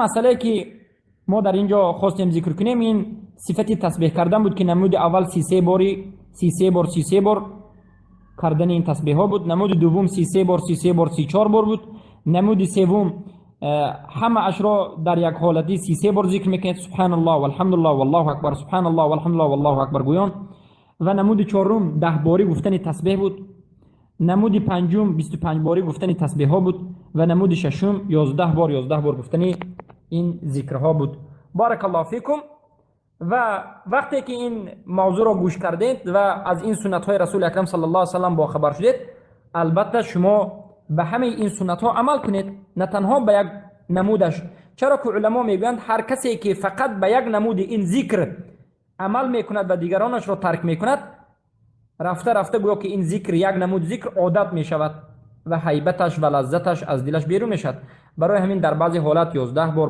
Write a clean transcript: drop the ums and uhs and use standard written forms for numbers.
Масъалае, ки мо дар ин ҷо хостем зикр кунем, ин сифати тасбеҳ кардан буд, ки намуди аввал 33 бори, 33 бор, 33 бор кардани ин тасбеҳҳо буд. Намуди дуввум 33 бор, 33 бор, 34 бор буд. Намуди севум ҳамаашро дар як ҳолатӣ 33 бор зикр мекунед: субҳаналлоҳ, валҳамдулиллоҳ, валлоҳу акбар, субҳаналлоҳ, валҳамдулиллоҳ, валлоҳу акбар гӯён. Ва намуди чорум 10 борӣ гуфтани тасбеҳ буд. Намуди панҷум 25 борӣ гуфтани тасбеҳҳо буд ва намуди шашум 11 бор, 11 бор гуфтани ин зикрҳо буд. Баракаллоҳу фикум. Ва вақте ки ин мавзӯъро гӯш кардед ва аз ин суннатҳои Расули Акрам саллаллоҳу алайҳи васаллам бохабар шудед, албатта, шумо ба ҳамаи ин суннатҳо амал кунед, на танҳо ба як намудаш. Чаро ки уламо мегӯянд, ҳар касе ки фақат ба як намуди ин зикр амал мекунад ва дигаронашро тарк мекунад, рафта рафта гӯё ки ин зикр, як намуд зикр, одат мешавад ва ҳайбаташ ва лаззаташ аз дилаш берун мешавад. Барои ҳамин дар баъзе ҳолат 11 бор.